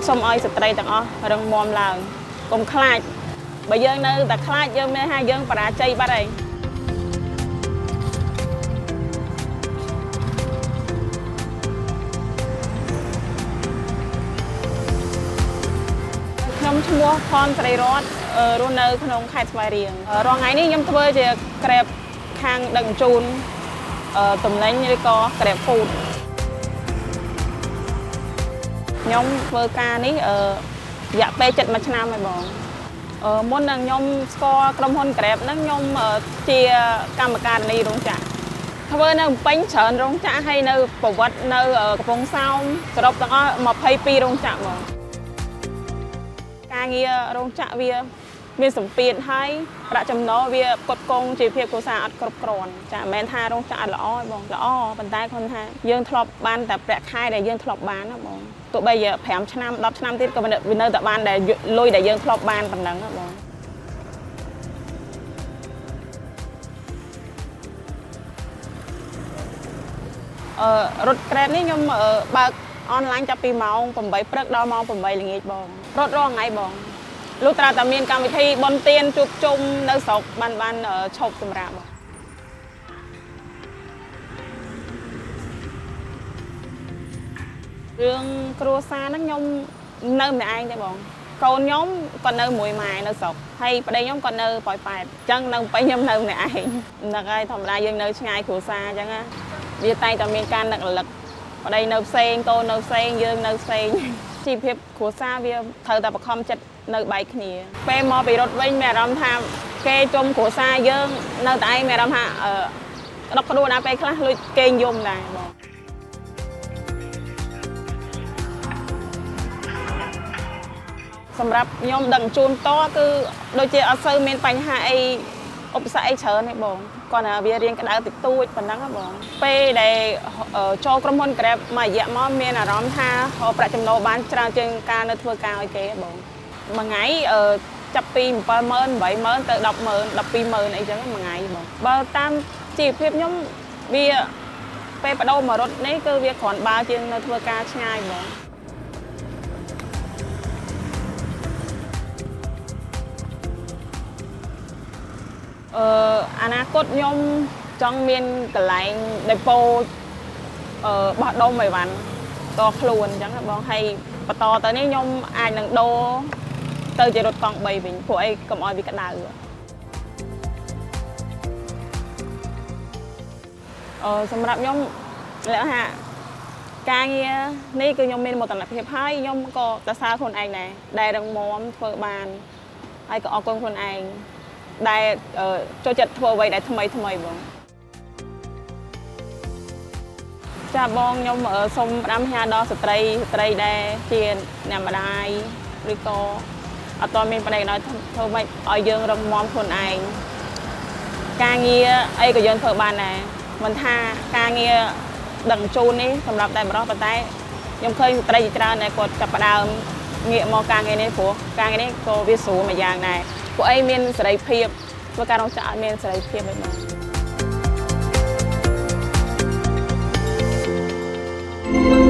សូមឲ្យស្ត្រីទាំងអស់រឹងមាំឡើងកុំខ្លាចបើយើងនៅតែខ្លាចយើងមានថាយើងបរាជ័យបាត់ហើយខ្ញុំឈ្មោះផនស្រីរតរស់នៅក្នុងខេត្តស្វាយរៀងរាល់ថ្ងៃនេះខ្ញុំធ្វើជា Grab ខាងដឹកជញ្ជូនតំណែងឬក៏ Grab Food ខ្ញុំធ្វើការនេះរយៈពេល7ឆ្នាំហើយបងមុននឹងខ្ញុំស្គាល់ក្រុមហ៊ុន Grab ហ្នឹងខ្ញុំជាកម្មការនីរោងចក្រធ្វើនៅភ្នំពេញច្រើនរោងចក្រហើយនៅប្រវត្តិនៅកំពង់សោមសរុបទាំងអស់22រោងចក្របងការងាររោងចក្រវាមានសម្ពាធហើយប្រាក់ចំណូលវាផ្គត់ផ្គង់ជីវភាពគ្រួសារអត់គ្រប់គ្រាន់ចាមិនមែនថារោងចក្រអត់ល្អទេបងល្អប៉ុន្តែគាត់ថាយើងធ្លាប់បានតែប្រាក់ខែដែលយើងធ្លាប់បានណាបងទោះបីជា5ឆ្នាំ10ឆ្នាំទៀតក៏វានៅតែបានដែលលុយដែលយើងធ្លាប់បានប៉ុណ្ណឹងណាបងរត់ Grab នេះខ្ញុំបើកអនឡាញចាប់ពីម៉ោង8ព្រឹកដល់ម៉ោង8ល្ងាចបងរត់រាល់ថ្ងៃបងលុះត្រាតែមានកម្មវិធីបុណ្យទានជួបជុំនៅស្រុកបានឈប់សម្រាប់បងរឿងគ្រួសារហ្នឹងខ្ញុំនៅម្នាក់ឯងទេបងកូនខ្ញុំគាត់នៅមួយម៉ែនៅស្រុកហើយប្តីខ្ញុំគាត់នៅប៉ោយប៉ែតអញ្ចឹងនៅពេញខ្ញុំនៅម្នាក់ឯងហ្នឹងហើយធម្មតាយើងនៅឆ្ងាយគ្រួសារអញ្ចឹងណាវាតែងតែមានការនឹករលឹកប្តីនៅផ្សេងកូននៅផ្សេងយើងនៅផ្សេងជីវភាពគ្រួសារវាត្រូវតែបខំចិត្តនៅបែកគ្នាពេលមកពីរត់វិញមានអារម្មណ៍ថាគេជុំគ្រួសារយើងនៅតែឯងមានអារម្មណ៍ថាក្តុកក្តួលណាពេលខ្លះលួចគេងយំដែរបងសម្រាប់ខ្ញុំដឹកជញ្ជូនតគឺដូចជាអត់សូវមានបញ្ហាអីឧបសគ្គអីច្រើនទេបងគាត់ថាវារៀងក្តៅតិចតួចប៉ុណ្ណឹងហ៎បងពេលដែលចូលក្រុមហ៊ុន Grab មួយរយៈមកមានអារម្មណ៍ថាប្រាក់ចំណូលបានច្រើនជាងការនៅធ្វើការឲ្យគេហ៎បងមួយថ្ងៃចាប់ពី70000 80000ទៅ100,000 120,000អីចឹងមួយថ្ងៃបងបើតាមជីវភាពខ្ញុំវាពេលបដូរមករត់នេះគឺវាគ្រាន់បើជាងនៅធ្វើការឆ្ងាយបងអនាគតខ្ញុំចង់មានកន្លែងដេប៉ូបោះដុំអីវ៉ាន់តខ្លួនអញ្ចឹងបងហើយបន្តទៅនេះខ្ញុំអាចនឹងដូរទៅជារថកង់3វិញព្រោះអីកុំឲ្យវាក្តៅសម្រាប់ខ្ញុំលក្ខណៈការងារនេះគឺខ្ញុំមានមោទនភាពហើយខ្ញុំក៏សរសើរខ្លួនឯងដែរដែលរឹងមាំធ្វើបានហើយក៏អរគុណខ្លួនឯងដែលចូលចិត្តធ្វើអ្វីដែលថ្មីថ្មីបងចាបងខ្ញុំសូមផ្ដាំផ្ញើដល់ស្ត្រីស្ត្រីដែលជាអ្នកម្ដាយឬក៏អត់ទាន់មានប្តីក៏ដោយធ្វើម៉េចឲ្យយើងរឹងមាំខ្លួនឯងការងារអីក៏យើងធ្វើបានដែរមិនថាការងារដឹកជញ្ជូននេះសម្រាប់តែប្រុសប៉ុន្តែខ្ញុំឃើញស្ត្រីជាច្រើនដែលគាត់ចាប់ផ្ដើមងាកមកការងារនេះព្រោះការងារនេះក៏វាស្រួលមួយយ៉ាងដែរពួកអីមានសេរីភាពធ្វើការរោងចក្រអត់មានសេរីភាពអីបង